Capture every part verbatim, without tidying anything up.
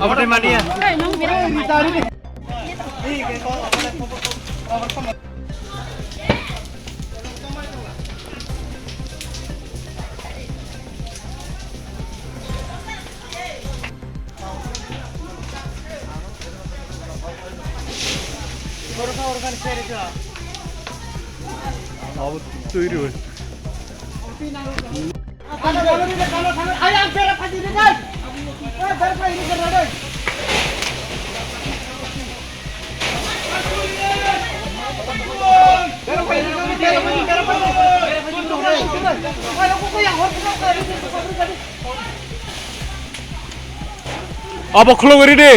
Abo tei mania. Abo twi rw. Abo khulugwi ridi.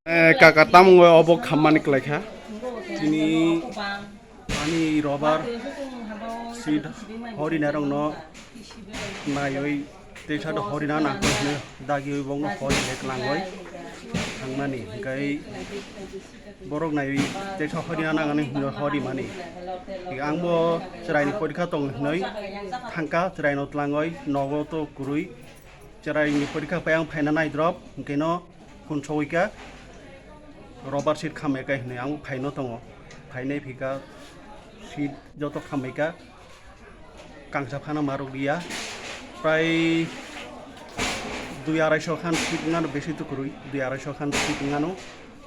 Eh, kaka, tamo wngwi obo khammani kwlai kha? Tini ani robar seat horinarokno naiwi teisa do horina nangkhe hwnwi dagiwi bongno horina klangwi thangmani, hwnkhe borok naiwi teisa horina nangani hwnwi horimani. Angbo chwraini porikha tongo hwnwi thangkha, chwraino tlangwi nogo to kwrwi. Chwraini porikha pai ang phaina nai drop, hwnkhe no phone sogwi kha, robar seat khambai kha hinwi ang phaino tongo. Phainai phika seat joto khambai kha, kangsa phano ma rwliya, prai dui arai so khan seat wngano, besi tukurwi dui arai so khan seat wngano,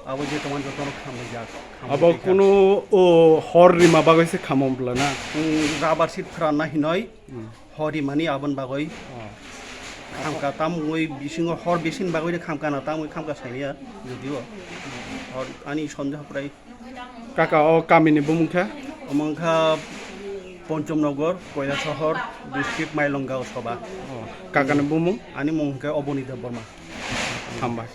abo je tongmani jotono khambai jak, khambai Abo kha. Kunu o hor rima bagwi se khamo bwla na? Hmm, rubber seat phwranna hinoi. Hmm. Hor rimani aboni bagwi Oh. khamkha, tamungwi bisingo hor bisini bagwi khamkha na, tamungwi khamkha sainiya, jodio hor ani sondeho prai. Kaka, o kamini bumung khe? Omo wngkha Ponchomnogor, Koilasohor, district Mailongga o soba. Oh. Kakani bumung? Ani mung khe Oboni Debbarma. Hambai.